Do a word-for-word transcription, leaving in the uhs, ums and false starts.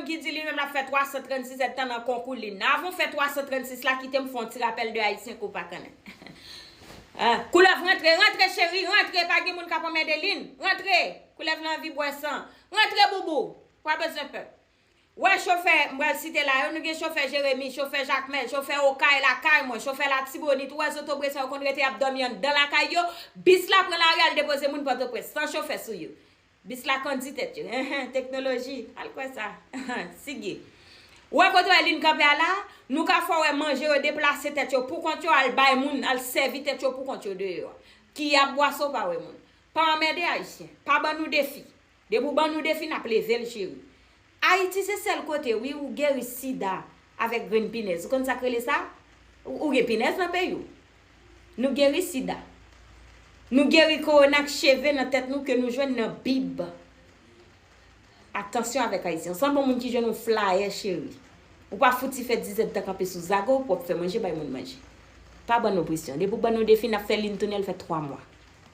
Ki di li menm l ap fè twa san trannsis èdtan nan konkou lin nan. Avan w fè twa san trannsis la, kite m fè yon ti rapèl de Ayisyen ke w pa konnen. Ah, Koulèv, rantre, rantre cheri, rantre, pa gen moun k ap anmède lin. Rantre, Koulèv la anvi bwè san. Rantre boubou, pa bezwen pè. Wè chofè, m pral site la yo, nou gen chofè Jeremi, chofè Jakmèl, chofè Okay lakay mwen, chofè Latibonit, ou wè zotobre sa yo konn rete ap dòmi anndan lakay yo, bis la pran lari al depoze moun Pòtoprens, san chofè sou yo. Bis la kondi tèt yo. Enhen, teknoloji. Al kwè sa. Sige. Ou wè kote w wè lin kanpe a la? Nou ka fè w wè manje yo deplase tèt yo pou kont yo, al bay moun, al sèvi tèt yo pou kont yo deyò a. Kiyab bwason pa wè moun. Pa anmède Ayisyen. Pa ban nou defi. Depi w ban nou defi, n ap leve l, cheri. Ayiti se sèl kote, wi, ou geri sida avèk grenn pinèz. Ou konn sa k rele sa? Ou, ou gen pinèz nan peyi w. Nou geri sida. Nou geri kowona ak cheve nan tèt nou ke nou jwenn nan Bib. Atansyon avèk Ayisyen. Ou sanble yon moun ki jwenn yon flayè, cheri. Ou pa fouti fè dizèdtan kanpe sou zago pou w ap fè manje bay moun manje. Pa ban nou presyon. Depi w ban nou defi, n ap fè lin tounen, l fè twa mwa.